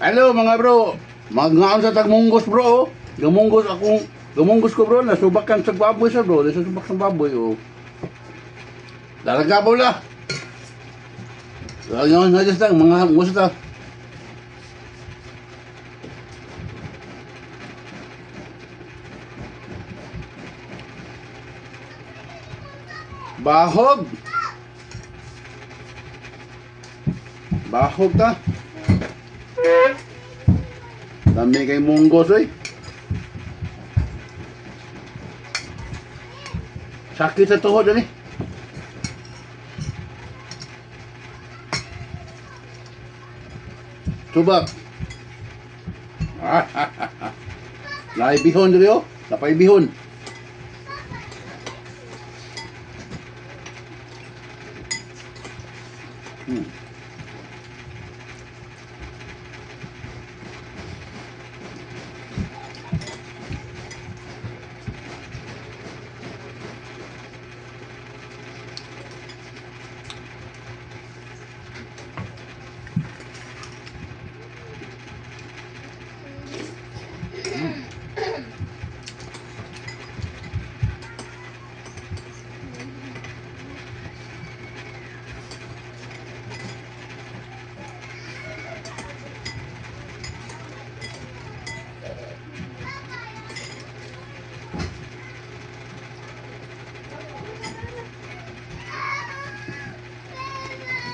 Hello mga bro. Magngaon sa tagmunggos, bro, oh. Gamunggos akong gamunggos ko, bro, nasubakan sa baboy sa bro, nasubak sa baboy, oh. Dalaga bola. Lagaw na lang mga munggos ta. Bahog. Bahog ta. Dami kay munggos oy. Sakit sa tuhod ani. Tubak. Naay bihon diri oh. Napay bihon.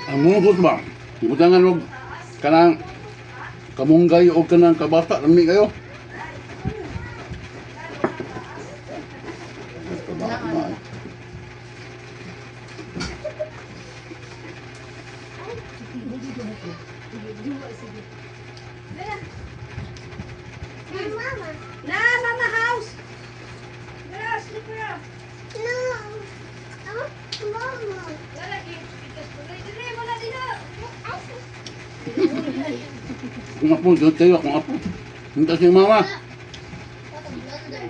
Ang munggos ba? Butangan og kanang kamunggay o kanang kabata, lami kayo. Mama. Na, mama house! Na, slipper up. No. Mama. Wala, dili, wala dili. Kung apo, doon kayo, kung apo. Hinta si mama. What a blunder.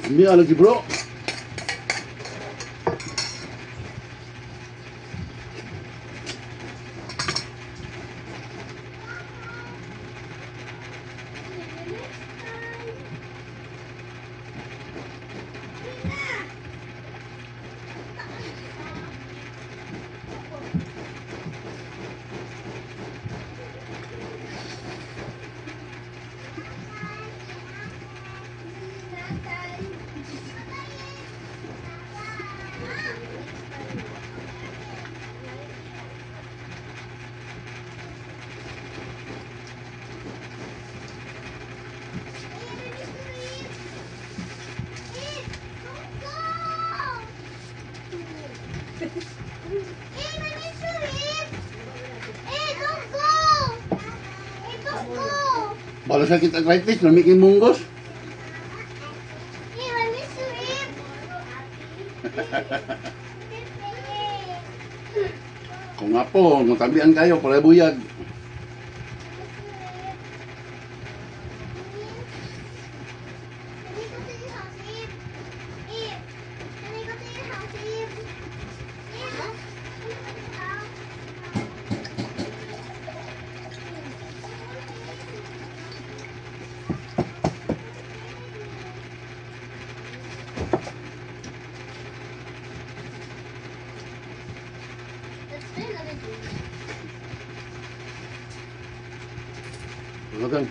Hindi lagi, bro. Balo sakit arthritis, lami kay munggos. Kung nga po, matabian kayo, kulay buyag. Talagang.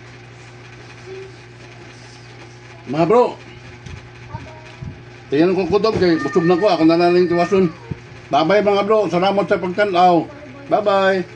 Mga bro, tingnan ko kutob kay busog na ko, ako na lang tiwason. Bye-bye mga bro, salamat sa pagtanaw. Bye-bye.